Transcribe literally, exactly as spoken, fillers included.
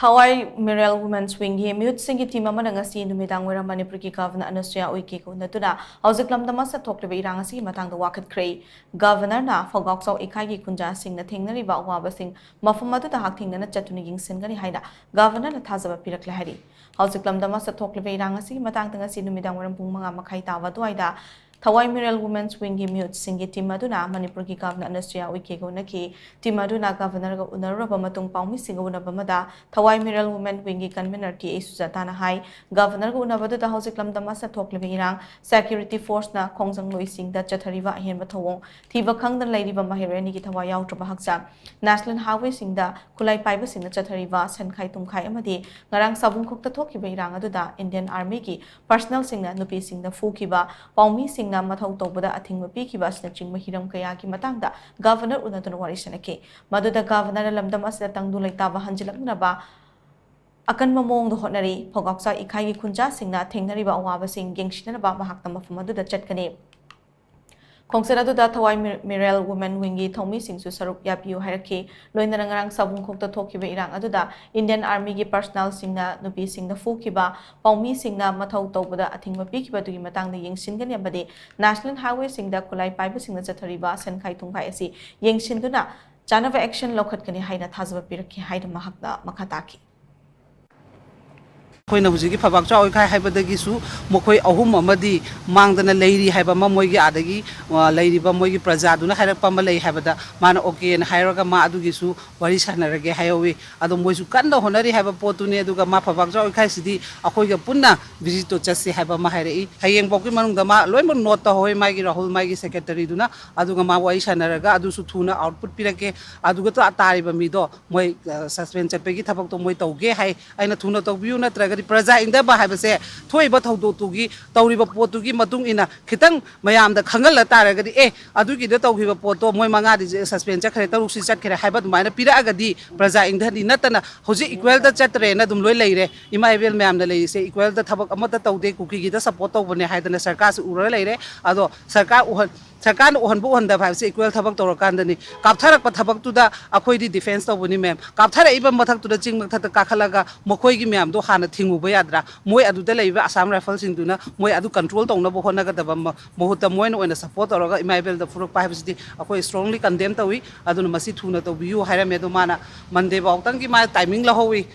ꯊꯋꯥꯏ ꯃꯤꯔꯦꯜ women's ꯋꯤꯡꯒꯤ ꯃꯤꯍꯨꯠꯁꯤꯡꯒꯤ team ꯑꯃꯅ ꯉꯁꯤ ꯅꯨꯃꯤꯗꯥꯡ ꯋꯥꯏꯔꯝ ꯃꯅꯤꯄꯨꯔꯒꯤ ꯒꯚꯔꯅꯔ ꯑꯅꯁꯨꯌꯥ ꯎꯏꯀꯦꯒ ꯎꯅꯗꯨꯅ ꯍꯧꯖꯤꯛ ꯂꯝꯗꯝ ꯑꯁꯤꯗ ꯊꯣꯛꯂꯤꯕ ꯏꯔꯥꯡ ꯑꯁꯤꯒꯤ ꯃꯇꯥꯡꯗ ꯋꯥꯀꯠꯈ꯭ꯔꯦ꯫ ꯒꯚꯔꯅꯔꯅ ꯐꯧꯒꯥꯛꯆꯥꯎ ꯏꯀꯥꯏꯒꯤ ꯈꯨꯟꯖꯥꯁꯤꯡꯅ ꯊꯦꯡꯅꯔꯤꯕ ꯑꯋꯥꯕꯁꯤꯡ ꯃꯐꯝ ꯑꯗꯨꯗ ꯍꯛꯊꯦꯡꯅꯅ ꯆꯠꯇꯨꯅ ꯌꯦꯡꯁꯤꯟꯒꯅꯤ ꯍꯥꯏꯅ ꯒꯚꯔꯅꯔꯅ ꯊꯥꯖꯕ ꯄꯤꯔꯛꯂꯦ ꯍꯥꯏꯔꯤ꯫ ꯍꯧꯖꯤꯛ ꯂꯝꯗꯝ ꯑꯁꯤꯗ ꯊꯣꯛꯂꯤꯕ ꯏꯔꯥꯡ ꯑꯁꯤꯒꯤ ꯃꯇꯥꯡꯗ ꯉꯁꯤ ꯅꯨꯃꯤꯗꯥꯡ ꯋꯥꯏꯔꯝ ꯄꯨꯡ ꯃꯉꯥ ꯃꯈꯥꯏ ꯇꯥꯕ ꯑꯗꯨꯋꯥꯏꯗ ꯊꯋꯥꯏ ꯃꯤꯔꯦꯜ ꯋꯨꯃꯦꯟꯁ ꯋꯤꯡꯒꯤ ꯃꯤꯍꯨꯠꯁꯤꯡꯒꯤ ꯇꯤꯝ ꯑꯗꯨꯅ ꯃꯅꯤꯄꯨꯔꯒꯤ ꯒꯚꯔꯅꯔ ꯑꯅꯁꯨꯌꯥ ꯎꯏꯀꯦꯒ ꯎꯅꯈꯤ꯫ ꯇꯤꯝ ꯑꯗꯨꯅ ꯒꯚꯔꯅꯔꯒ ꯎꯅꯔꯨꯔꯕ ꯃꯇꯨꯡ ꯄꯥꯎꯃꯤꯁꯤꯡꯒ ꯎꯅꯕ ꯑꯃꯗ ꯊꯋꯥꯏ ꯃꯤꯔꯦꯜ ꯋꯨꯃꯦꯟ ꯋꯤꯡꯒꯤ ꯀꯟꯚꯤꯅꯔ ꯇꯤ ꯑꯦ ꯁꯨꯖꯥꯇꯥꯅ ꯍꯥꯏ, ꯒꯚꯔꯅꯔꯒ ꯎꯅꯕꯗꯨꯗ ꯍꯧꯖꯤꯛ ꯂꯝꯗꯝ ꯑꯁꯤꯗ ꯊꯣꯛꯂꯤꯕ ꯏꯔꯥꯡ, ꯁꯦꯀ꯭ꯌꯨꯔꯤꯇꯤ ꯐꯣꯔꯁꯅ ꯈꯣꯡꯖꯪꯂꯣꯏꯁꯤꯡꯗ ꯆꯠꯊꯔꯤꯕ ꯑꯍꯦꯟꯕ ꯊꯧꯑꯣꯡ, ꯊꯤꯕ ꯈꯪꯗꯅ ꯂꯩꯔꯤꯕ ꯃꯍꯩꯔꯣꯏ ꯑꯅꯤꯒꯤ ꯊꯋꯥꯏ ꯌꯥꯎꯗ꯭ꯔꯕ ꯍꯛꯆꯥꯡ, ꯅꯦꯁꯅꯦꯜ ꯍꯥꯏꯋꯦꯁꯤꯡꯗ ꯈꯨꯠꯂꯥꯏ ꯄꯥꯏꯕꯁꯤꯡꯅ ꯆꯠꯊꯔꯤꯕ ꯁꯦꯟꯈꯥꯏ ꯊꯨꯝꯈꯥꯏ ꯑꯃꯗꯤ ꯉꯔꯥꯡ ꯁꯥꯕꯨꯡꯈꯣꯛꯇ ꯊꯣꯛꯈꯤꯕ ꯏꯔꯥꯡ ꯑꯗꯨꯗ ꯏꯟꯗꯤꯌꯟ ꯑꯥꯔꯃꯤꯒꯤ ꯄꯔꯁꯅꯦꯜꯁꯤꯡꯅ ꯅꯨꯄꯤꯁꯤꯡꯗ ꯐꯨꯈꯤꯕ, ꯄꯥꯎꯃꯤꯁꯤꯡꯅ ꯃꯊꯧ ꯇꯧꯕꯗ ꯑꯊꯤꯡꯕ ꯄꯤꯈꯤꯕ ꯑꯁꯤꯅꯆꯤꯡꯕ ꯍꯤꯔꯝ ꯀꯌꯥꯒꯤ ꯃꯇꯥꯡꯗ ꯒꯚꯔꯅꯔ ꯎꯅꯗꯨꯅ ꯋꯥꯔꯤ ꯁꯥꯅꯈꯤ꯫ ꯃꯗꯨꯗ ꯒꯚꯔꯅꯔꯅ ꯂꯝꯗꯝ ꯑꯁꯤꯗ ꯇꯪꯗꯨ ꯂꯩꯇꯥꯕ ꯍꯟꯖꯤꯜꯂꯛꯅꯕ ꯑꯀꯟꯕ ꯃꯑꯣꯡꯗ ꯍꯣꯠꯅꯔꯤ꯫ ꯐꯧꯒꯥꯛꯆꯥꯎ ꯏꯀꯥꯏꯒꯤ ꯈꯨꯟꯖꯥꯁꯤꯡꯅ ꯊꯦꯡꯅꯔꯤꯕ ꯑꯋꯥꯕꯁꯤꯡ ꯌꯦꯡꯁꯤꯟꯅꯅꯕ ꯃꯍꯥꯛꯅ ꯃꯐꯝ ꯑꯗꯨꯗ ꯆꯠꯀꯅꯤ꯫ ꯈꯣꯡꯆꯠ ꯑꯗꯨꯗ ꯊꯋꯥꯏ ꯃꯤ-, ꯃꯤꯔꯦꯜ ꯋꯨꯃꯦꯟ ꯋꯤꯡꯒꯤ ꯊꯧꯃꯤꯁꯤꯡꯁꯨ ꯁꯔꯨꯛ ꯌꯥꯕꯤꯌꯨ ꯍꯥꯏꯔꯛꯈꯤ꯫ ꯂꯣꯏꯅꯅ ꯉꯔꯥꯡ ꯁꯥꯕꯨꯡꯈꯣꯛꯇ ꯊꯣꯛꯈꯤꯕ ꯏꯔꯥꯡ ꯑꯗꯨꯗ ꯏꯟꯗꯤꯌꯟ ꯑꯥꯔꯃꯤꯒꯤ ꯄꯔꯁꯅꯦꯜꯁꯤꯡꯅ ꯅꯨꯄꯤꯁꯤꯡꯗ ꯐꯨꯈꯤꯕ, ꯄꯥꯎꯃꯤꯁꯤꯡꯅ ꯃꯊꯧ ꯇꯧꯕꯗ ꯑꯊꯤꯡꯕ ꯄꯤꯈꯤꯕ ꯑꯗꯨꯒꯤ ꯃꯇꯥꯡꯗ ꯌꯦꯡꯁꯤꯟꯒꯅꯤ ꯑꯃꯗꯤ ꯅꯦꯁꯅꯦꯜ ꯍꯥꯏꯋꯦꯁꯤꯡꯗ ꯈꯨꯠꯂꯥꯏ ꯄꯥꯏꯕꯁꯤꯡꯅ ꯆꯠꯊꯔꯤꯕ ꯁꯦꯟꯈꯥꯏ ꯊꯨꯝꯈꯥꯏ ꯑꯁꯤ ꯌꯦꯡꯁꯤꯟꯗꯨꯅ ꯆꯥꯅꯕ ꯑꯦꯛꯁꯟ ꯂꯧꯈꯠꯀꯅꯤ ꯍꯥꯏꯅ ꯊꯥꯖꯕ ꯄꯤꯔꯛꯈꯤ ꯍꯥꯏꯅ ꯃꯍꯥꯛꯅ ꯃꯈꯥ ꯇꯥꯈꯤ꯫ ꯑꯩꯈꯣꯏꯅ ꯍꯧꯖꯤꯛꯀꯤ ꯐꯧꯒꯥꯛꯆꯥꯎ ꯏꯀꯥꯏ ꯍꯥꯏꯕꯗꯒꯤꯁꯨ ꯃꯈꯣꯏ ꯑꯍꯨꯝ ꯑꯃꯗꯤ ꯃꯥꯡꯗꯅ ꯂꯩꯔꯤ ꯍꯥꯏꯕ ꯑꯃ, ꯃꯣꯏꯒꯤ ꯑꯥꯗꯒꯤ, ꯑ, ꯂꯩꯔꯤꯕ ꯃꯣꯏꯒꯤ ꯄ꯭ꯔꯖꯥꯗꯨꯅ ꯍꯥꯏꯔꯛꯄ ꯑꯃ ꯂꯩ ꯍꯥꯏꯕꯗ, ꯃꯥꯅ ꯑꯣꯀꯦꯅ ꯍꯥꯏꯔꯒ ꯃꯥ ꯑꯗꯨꯒꯤꯁꯨ ꯋꯥꯔꯤ ꯁꯥꯟꯅꯔꯒꯦ ꯍꯥꯏꯍꯧꯋꯤ꯫ ꯑꯗꯣ ꯃꯣꯏꯁꯨ ꯀꯟꯅ ꯍꯣꯠꯅꯔꯤ ꯍꯥꯏꯕ ꯄꯣꯠꯇꯨꯅꯤ꯫ ꯑꯗꯨꯒ ꯃꯥ ꯐꯧꯒꯥꯛꯆꯥꯎ ꯏꯀꯥꯏꯁꯤꯗꯤ ꯑꯩꯈꯣꯏꯒ ꯄꯨꯟꯅ ꯚꯤꯖꯤꯠꯇꯣ ꯆꯠꯁꯤ ꯍꯥꯏꯕ ꯑꯃ ꯍꯥꯏꯔꯛꯏ꯫ ꯍꯌꯦꯡꯐꯥꯎꯒꯤ ꯃꯅꯨꯡꯗ ꯃꯥ ꯂꯣꯏꯅꯃꯛ ꯅꯣꯠ ꯇꯧꯍꯧꯋꯤ, ꯃꯥꯒꯤ ꯔꯥꯍꯨꯜ, ꯃꯥꯒꯤ ꯁꯦꯀ꯭ꯔꯦꯇꯔꯤꯗꯨꯅ꯫ ꯑꯗꯨꯒ ꯃꯥ ꯋꯥꯔꯤ ꯁꯥꯟꯅꯔꯒ ꯑꯗꯨꯁꯨ ꯊꯨꯅ ꯑꯥꯎꯠꯄꯨꯠ ꯄꯤꯔꯛꯀꯦ꯫ ꯑꯗꯨꯒ ꯇꯥ-, ꯇꯥꯔꯤꯕ ꯃꯤꯗꯣ ꯃꯣꯏ, ꯑ, ꯁꯁꯄꯦꯟ ꯆꯠꯄꯒꯤ ꯊꯕꯛꯇꯣ ꯃꯣꯏ ꯇꯧꯒꯦ ꯍꯥꯏ꯫ ꯑꯩꯅ ꯊꯨꯅ ꯇꯧꯕꯤꯌꯨ, ꯅꯠꯇ꯭ꯔꯒꯗꯤ ꯄ꯭ꯔꯖꯥ ꯏꯪꯗꯕ ꯍꯥꯏꯕꯁꯦ ꯊꯣꯛꯏꯕ ꯊꯧꯗꯣꯛꯇꯨꯒꯤ, ꯇꯧꯔꯤꯕ ꯄꯣꯠꯇꯨꯒꯤ ꯃꯇꯨꯡ ꯏꯟꯅ ꯈꯤꯇꯪ ꯃꯌꯥꯝꯗ ꯈꯪꯍꯜꯂ ꯇꯥꯔꯒꯗꯤ, ꯑꯦ, ꯑꯗꯨꯒꯤꯗ ꯇꯧꯈꯤꯕ ꯄꯣꯠꯇꯣ ꯃꯣꯏ ꯃꯉꯥꯗꯤ ꯁꯁꯄꯦꯟ ꯆꯠꯈ꯭ꯔꯦ, ꯇꯔꯨꯛꯁꯤ ꯆꯠꯈ꯭ꯔꯦ ꯍꯥꯏꯕ ꯑꯗꯨꯃꯥꯏꯅ ꯄꯤꯔꯛꯑꯒꯗꯤ ꯄ꯭ꯔꯖꯥ ꯏꯪꯊꯅꯤ꯫ ꯅꯠꯇꯅ ꯍꯧꯖꯤꯛ ꯏꯀ꯭ꯋꯦꯜꯗ ꯆꯠꯇ꯭ꯔꯦꯅ ꯑꯗꯨꯝ ꯂꯣꯏ ꯂꯩꯔꯦ꯫ ꯏꯃꯥ ꯏꯕꯦꯜ ꯃꯌꯥꯝꯅ ꯂꯩꯔꯤꯁꯦ ꯏꯀ꯭ꯋꯦꯜꯗ ꯊꯕꯛ ꯑꯃꯠꯇ ꯇꯧꯗꯦ, ꯀꯨꯀꯤꯒꯤꯗ ꯁꯞꯄꯣꯔꯠ ꯇꯧꯕꯅꯦ ꯍꯥꯏꯗꯅ ꯁꯔꯀꯥꯔꯁꯤ ꯎꯔꯒ ꯂꯩꯔꯦ꯫ ꯑꯗꯣ ꯁꯔꯀꯥꯔ ꯎꯍꯟ-, ꯁꯔꯀꯥꯔꯅ ꯎꯍꯟꯕ ꯎꯍꯟꯗꯕ ꯍꯥꯏꯕꯁꯤ ꯏꯀ꯭ꯋꯦꯜ ꯊꯕꯛ ꯇꯧꯔꯀꯥꯟꯗꯅꯤ꯫ ꯀꯥꯞꯊꯔꯛꯄ ꯊꯕꯛꯇꯨꯗ ꯑꯩꯈꯣꯏꯗꯤ ꯗꯤꯐꯦꯟꯁ ꯇꯧꯕꯅꯤ ꯃꯦꯝ꯫ ꯀꯥꯞꯊꯔꯛꯏꯕ ꯃꯊꯛꯇꯨꯗ ꯆꯤꯡ ꯃꯊꯛꯇ ꯀꯥꯈꯠꯂꯒ ꯃꯈꯣꯏꯒꯤ ꯃꯌꯥꯝꯗꯣ ꯍꯥꯟꯅ ꯊꯤꯡꯉꯨꯕ ꯌꯥꯗ꯭ꯔꯥ? ꯃꯣꯏ ꯑꯗꯨꯗ ꯂꯩꯔꯤꯕ ꯑꯁꯥꯝ ꯔꯥꯏꯐꯜꯁꯤꯡꯗꯨꯅ ꯃꯣꯏ ꯑꯗꯨ ꯀꯟꯇ꯭ꯔꯣꯜ ꯇꯧꯅꯕ ꯍꯣꯠꯅꯒꯗꯕ ꯃ-, ꯃꯍꯨꯠꯇ ꯃꯣꯏꯅ ꯑꯣꯏꯅ ꯁꯄꯣꯔꯠ ꯇꯧꯔꯒ ꯏꯃꯥ ꯏꯕꯦꯜꯗ ꯐꯨꯔꯛꯄ ꯍꯥꯏꯕꯁꯤꯗꯤ ꯑꯩꯈꯣꯏ ꯁ꯭ꯇꯔꯣꯡꯂꯤ ꯀꯟꯗꯦꯝ ꯇꯧꯏ꯫ ꯑꯗꯨꯅ ꯃꯁꯤ ꯊꯨꯅ ꯇꯧꯕꯤꯌꯨ ꯍꯥꯏꯔꯝꯃꯦ꯫ ꯑꯗꯣ ꯃꯥꯅ ꯃꯟꯗꯦ ꯐꯥꯎꯇꯪꯒꯤ ꯃꯥ ꯇꯥꯏꯃꯤꯡ ꯂꯧꯍꯧꯋꯤ꯫